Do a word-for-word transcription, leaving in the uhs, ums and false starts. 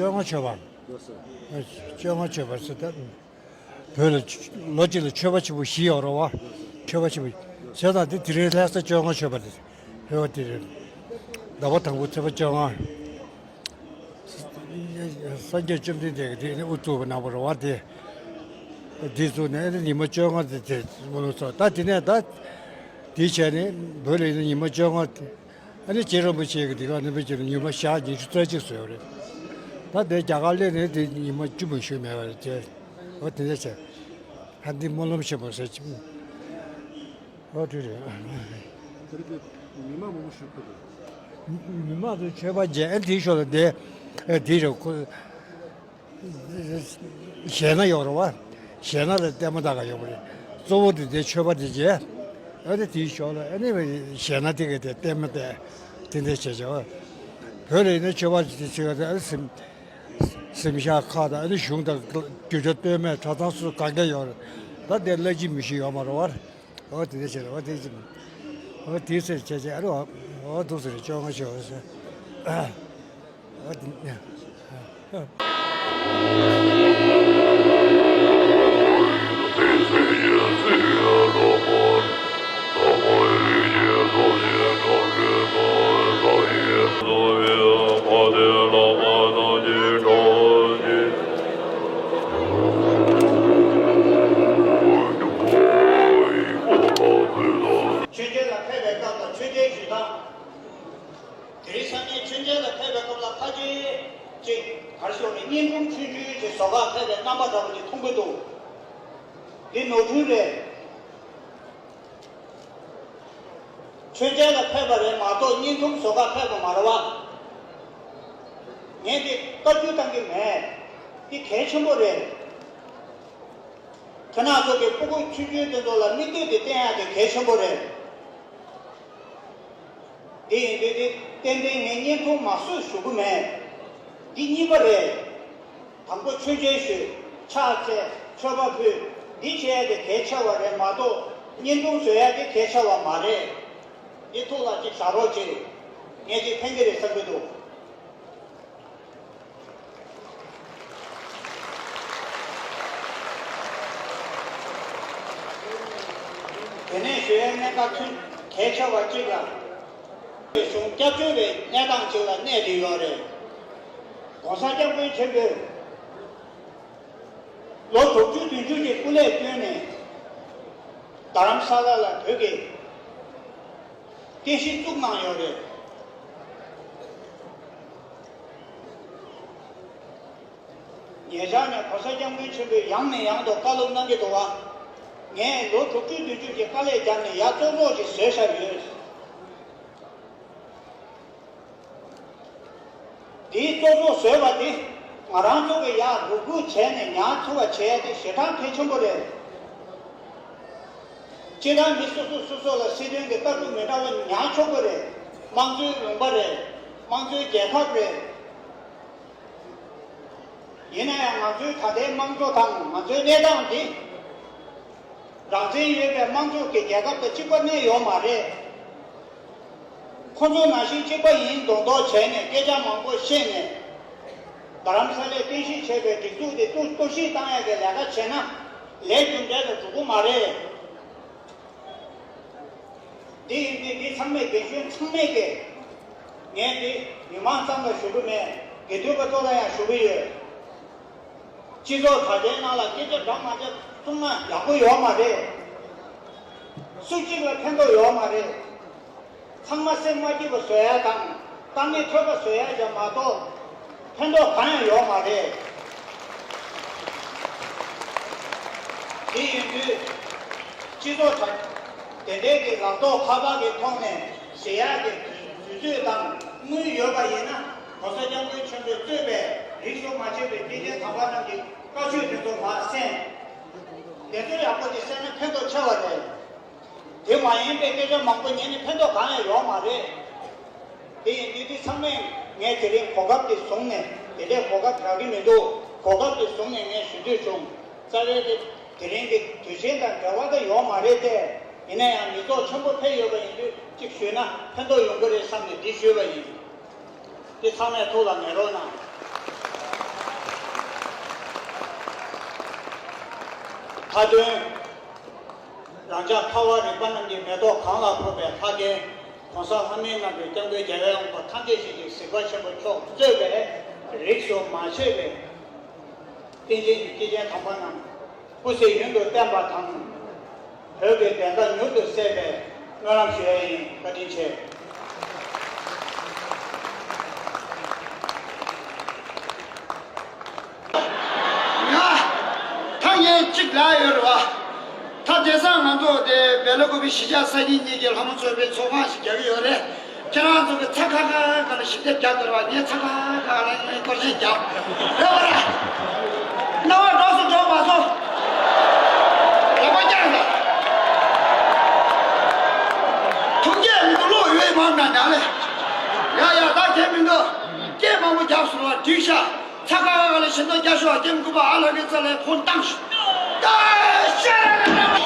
བཅོ་ལྔ་མཆོད་པ། བཅོ་ལྔ་མཆོད་པ་ཟེར་ད། བོད་ལ་ལོ་གཅིག་ལ་མཆོད་པ་ཆེན་པོ་བཞི་ཡོད་རེད་བ། མཆོད་པ་ཆེན་པོ་བྱས་ཙང་དེ་དེ་རིང་ལྷ་ས་བཅོ་ལྔ་མཆོད་པ་དེ་ཕེབས་པ་དེ་རེད། ཟླ་བ་དང་པོ་ཚེས་པ་བཅོ་ལྔ། སངས་རྒྱས་བཅོམ་ལྡན་འདས་ཀྱིས་དེ་ནི་དབུ་བཙུགས་པ་གནང་བ་རེད་བ། དེ་དེ་བཙུགས་ནས་ཨ་ནི་ཉི་མ་བཅོ་ལྔ་དེ་དེ་སྨོན་ལམ་ཚོགས། ད་དེ་ནས་ད་དེ་བྱས་ནས་བོད་ལ་ཡིན་ན་ཉི་མ་བཅོ་ལྔ། ཨ་ནི་རྗེ་རིན་པོ་ཆེ་གིས་དེ་ག་ནི་བོད་ཀྱི་ཉི་མ་ཞག་ཉི་ཤུ་རྩ་གཅིག་བཟོས་ཡོད་རེད། ད་དེ་རྒྱ་གར་སླེབས་ནས་དེ་ཉི་མ་བཅུ་མ་ཞུ་མེད་པ་རེད་ཅེས། འོ་དེ་འདྲ་བྱས། ཧ་འདི་སྨོན་ལམ་ཆེན་པོ་ཟེར་གྱི། འོ་དེ་རེད། དེ་རིང་མི་མང་མང་པོ་ཞིག་ཕེབས་འདུག་མི་མང་ཚོ་མཆོད་པ་མཇལ། ཨ་དེའི་ཞོར་ལ་དེ་ཨ་དེ་རེད་ཁོ། གཞས་སྣ་ཡོད་རེད་བ། གཞས་སྣ་ལ་ལྟད་མོ་ལྟ་ག་ཡོང་གི་རེད། གཙོ་བོ་དེ་དེ་མཆོད་པ་དེ་བྱས། ཨ་ནི་དེའི་ཞོར་ལ་ཨ་ནི་གཞས་སྣ་དེ་ག་དེ་ལྟད་མོ་དེ་དེ་འདྲ་བྱས་བྱས་བ། བོད་ལ་ཡིན་ན་མཆོད་པ་དེ་བྱེད་ག་དེ་ཨ་ནི་སེམས་སེམས་ཤག་ཁག་དང་ཨ་ནི་གཞུང་དང་རྒྱུ་ཆ་ལྟོས་མེད་གྲྭ་ཚང་སུ་གང་ག་ཡོད་རེད། ད་དེ་བླ་སྤྱི་མི་ཤི་ཡོད་མ་རེད་བ། འོ་དེ་འདྲ་བྱས་རེད་བ། དེ་ཅི་འོ་དེ་ཚེ་བྱས་བྱས་ཨ་རེད་བ། འོ་འདུག་ཟེར་རེད། བཅོ་ལྔ་ཤོག་ཟེར། ཆོས་རྒྱལ་ལ་ཕེབས་པའི་སྐབས་དང་ཆོས་རྒྱལ་ཞུ་སྟངས། དེ་རིང་སང་ཉིན་ཆོས་རྒྱལ་ལ་ཕེབས་པའི་སྐབས་ལ་ཁ་ཆེ་ཅིག་གར་ཤོར་ནས་བརྙན་ཐུང་ཆུང་ཆུང་ཅིག་བཟོ་གར་ཕེབས་པའི་རྣམ་པ་འདྲ་པོ་ཅིག་མཐོང་གི་འདུག་འདི་ནོར་འཁྲུལ་རེད། ཆོས་རྒྱལ་ལ་ཕེབས་པ་རེད་མ་གཏོགས་བརྙན་ཐུང་བཟོ་གར་ཕེབས་པ་མ་རེད་བ། ངས་འདི་བཀའ་བཀྱོན་བཏང་གི་མེད། འདི་གལ་ཆེན་པོ་རེད། ཁྱེད་རང་ཚོ་གི་སྤུ་གུ་ཆུང་ཆུང་དེ་ཚོ་ལ་མིག་ལྟོས་དེ་བསྟན་ཡག་དེ་གལ་ཆེན་པོ་རེད། དེ་ཡིན་དུས་དེ་ཏན་ཏན་ངས་བརྙན་ཐུང་མ་བཟོས་ཞུ་གི་མེད། འདི་གཉིས་པ་རེད། དང་པོ་ཆོས་རྒྱལ་ཞུས། ཕྱག་འཚལ། མཆོད་པ་ཕུལ། འདི་བྱས་ཏེ་གལ་ཆེ་བ་རེད་མ་གཏོགས་བརྙན་ཐུང་བཟོ་ཡག་དེ་གལ་ཆེ་བ་མ་རེད། འདི་ཐུགས་ལ་ཅིག་བཞག་རོགས་བྱེད། ངས་ཅིག་ཕན་གྱི་རེད་བསམ་གྱི་འདུག་དེ་ནས་ཞུ་ཡས་གནད་འགག་ཐུན་གལ་ཆེ་བ་གཅིག་ལ། གཞུང་སྐྱབས་བཅོལ་བའི་གནས་སྟངས་གཅིག་ལ་གནས་བསྡད་ཡོད་རེད། ༸གོང་ས་༸སྐྱབས་མགོན་ཆེན་པོས་ལོ་དྲུག་ཅུ་བདུན་ཅུ་གི་སྐུ་ལས་བསྐྱོན་ནས་རྡ་རམ་ས་ལ་ལ་བོད་ཀྱི་རྟེན་གཞི་བཙུགས་གནང་ཡོད་རེད། ཉེ་ཆར་ནས་༸གོང་ས་༸སྐྱབས་མགོན་ཆེན་པོས་ཡང་ནས་ཡང་དུ་བཀའ་སློབ་གནང་གི་འདུག་བ། ངས་ལོ་དྲུག་ཅུ་བདུན་ཅུ་གྱི་དཀའ་ལས་བརྒྱབ་ནས་ཡར་བཙོག་བཙོག་ཅིག་བཟོས་བཞག་ཡོད། དེའི་བཙོག་བཙོག་བཟོས་པ་དེ་ང་རང་ཚོ་གི་ཡར་རུབ་རུབ་བྱས་ནས་ཉར་ཐུབ་པ་བྱས་ཏེ་ཞེ་དྲག་གལ་ཆེན་པོ་རེད། སྤྱིར་བཏང་མི་སོ་སོ་སོ་སོ་ལ་སྲིད་དོན་གྱི་ལྟ་གྲུབ་མི་འདྲ་བ་ཉར་ཆོག་གི་རེད། དམངས་གཙོའི་ལུང་པ་རེད། དམངས་གཙོའི་རྒྱལ་ཁབ་རེད། ཡིན་ན་ཡང་ང་ཚོའི་ད་ལྟའི་དམངས་གཙོ་དང་ང་ཚོའི་གནས་སྟངས་འདི་རང་བཙན་ཡོད་པའི་དམངས་གཙོ་གི་རྒྱལ་ཁབ་དང་གཅིག་པ་གནས་ཡོད་མ་རེད། ཁོ་ཚོ་ནང་བཞིན་གཅིག་པ་ཡིན་མདོག་མདོག་བྱས་ནས་སྐད་ཆ་མང་པོ་བཤད་ནས་རྡ་རམ་ས་ལའི་རྟེན་གཞི་བྱས་པའི་སྒྲིག་འཛུགས་དེ་གཏོར་གཏོར་བཤིག་བཏང་ཡག་གི་ལས་ཀ་བྱས་ན་ལས་རྒྱུ་འབྲས་ལ་འགྲོ་གི་མ་རེད། འདི་ཡིན་དུས་འདི་ཚང་མས་རྒན་གཞོན་ཚང་མས་ཀྱིས་ངས་འདི་མི་མང་ཙམ་ལ་ཞུ་གི་མེད། དགེ་འདུན་པ་ཚོ་ལ་ཡང་ཞུ་གི་ཡོད། སྤྱི་ཚོགས་དྲ་རྒྱའི་ནང་ལ་སྐད་ཆ་འདྲ་མ་འདྲ་གསུང་ན་ཡག་པོ་ཡོད་མ་རེད། སུ་གཅིག་ལ་ཕན་ཐོགས་ཡོད་མ་རེད། ཚང་མ་སེམས་མ་སྐྱིད་པ་བཟོ་ཡ་དང་དཀའ་ངལ་འཕྲད་པ་བཟོ་ཡ་ཅིག་མ་གཏོགས་ཕན་ཐོགས་གང་ཡང་ཡོད་མ་རེད། དེ་ཡིན་དུས་སྤྱི་ཚོགས་དྲ་དེ་འདྲའི་གི་ལག་ཐོག་ཁ་པར་གྱི་ཐོག་ནས་ཟེར་ཡག་གི་དུས་ཚོད་དང་དངུལ་ཡོད་པ་ཡིན་ན་༸གོང་ས་༸སྐྱབས་མགོན་ཆེན་པོས་གཙོས་པའི་རིག་གཞུང་མ་ཆད་པའི་སྐྱེས་ཆེན་དམ་པ་རྣམས་ཀྱི་བཀའ་ཆོས་དེ་ཚོ་མར་གསན། དེ་ཚོ་ཡག་པོ་ཅིག་གསན་ན་ཕན་ཐོགས་ཆེ་བ་རེད། དེ་མ་ཡིན་པའི་སྐད་ཆ་མང་པོ་ཉན་ནས་ཕན་ཐོགས་གང་ཡང་ཡོད་མ་རེད། དེ་ཡིན་དུས་འདི་ཚང་མས་ངས་དེ་རིང་གོ་སྐབས་དེ་བཟུང་ནས་དེ་འདྲའི་གོ་སྐབས་རག་གི་མི་འདུག་གོ་སྐབས་དེ་བཟུང་ནས་ངས་ཞུ་འདོད་བྱུང་། རྩ་བའི་དེ་དེ་རིང་གི་དུས་ཆེན་དང་འབྲེལ་བ་ད་ཡོད་མ་རེད་དེ། ཡིན་ན་ཡང་མི་ཚོགས་ཆེན་པོ་ཕེབས་ཡོད་པ་ཡིན་དུས་གཅིག་ཞུས་ན་ཕན་ཐོགས་ཡོང་གི་རེད་བསམ་ནས་འདི་ཞུས་པ་ཡིན། དེ་ཚང་མས་ཐུགས་ལ་ངེས་རོགས་གནང་། མཐའ་དོན། རང་ཅག་ཁ་བ་རིག་པ་རྣམས་ཀྱི་མེ་ཏོག་གང་ལ་ཕོག་པའི་ལྷ་སྐལ། གོང་ས་ལྷ་མིའི་རྣམ་པའི་སྐྱབས་མགོན་རྒྱལ་བའི་དབང་པོ་ཐམས་ཅད་ཞིག་གིས་གཟིགས་པ་ཆེན་པོ་མཆོག་གཙོས་པའི་རིས་སུ་མ་ཆད་པའི་བསྟན་འཛིན་གྱི་སྐྱེས་ཆེན་དམ་པ་རྣམས་སྐུ་ཚེ་ཡུན་དུ་བརྟན་པ་དང་། བོད་ཀྱི་བདེན་མཐའ་མྱུར་དུ་གསལ་བའི་སྨོན་ལམ་ཞུ་ཡས་ཡིན། བཀའ་དྲིན་ཆེ། ང་ཐ་སྙད་གཅིག་ལབ་ཡོད་རེད་བ། ད་དེང་སང་ང་ཚོ་དེ་སྦེལ་ཀོབ་གཞིས་ཆགས་སངས་རྒྱས་གཉིས་ཀྱི་ལྷ་མོ་ཚོགས་པའི་ཚོགས་ཁང་ཞིག་རྒྱག་གི་ཡོད་རེད། ཁྱེད་རང་ཚོ་གི་ཚ་ཁ་ཁ་ཁ་ལ་ཞིབ་དེབ་རྒྱག་དགོས་རེད་བ། ངས་ཚ་ཁ་ཁ་ཁ་ལ་ངས་སྐོར་ཆེན་རྒྱག་རེད་བ་ར། རྣ་བ་འགྲོ་སོང་འགྲོ་མ་སོང་། ལག་པ་བརྐྱངས་དང་། ཐུགས་རྗེ་མི་འདུག་བློ་ཡོད་མང་ན་ཉག་ལེ། ཡ་ཡ་ད་ཁྱེད་མི་འདུག་སྐད་མང་པོ་རྒྱབ་སོང་བ་འགྲིག་ཤག་ཚ་ཁ་ཁ་ལ་ཞིབ་དེབ་རྒྱག་ཤོག་སྐྱེམས་ཀུན་པ་ཨ་ལ་གི་རྩ་ལས་ཕོན་བཏང་ཤོག་ད་ཤ་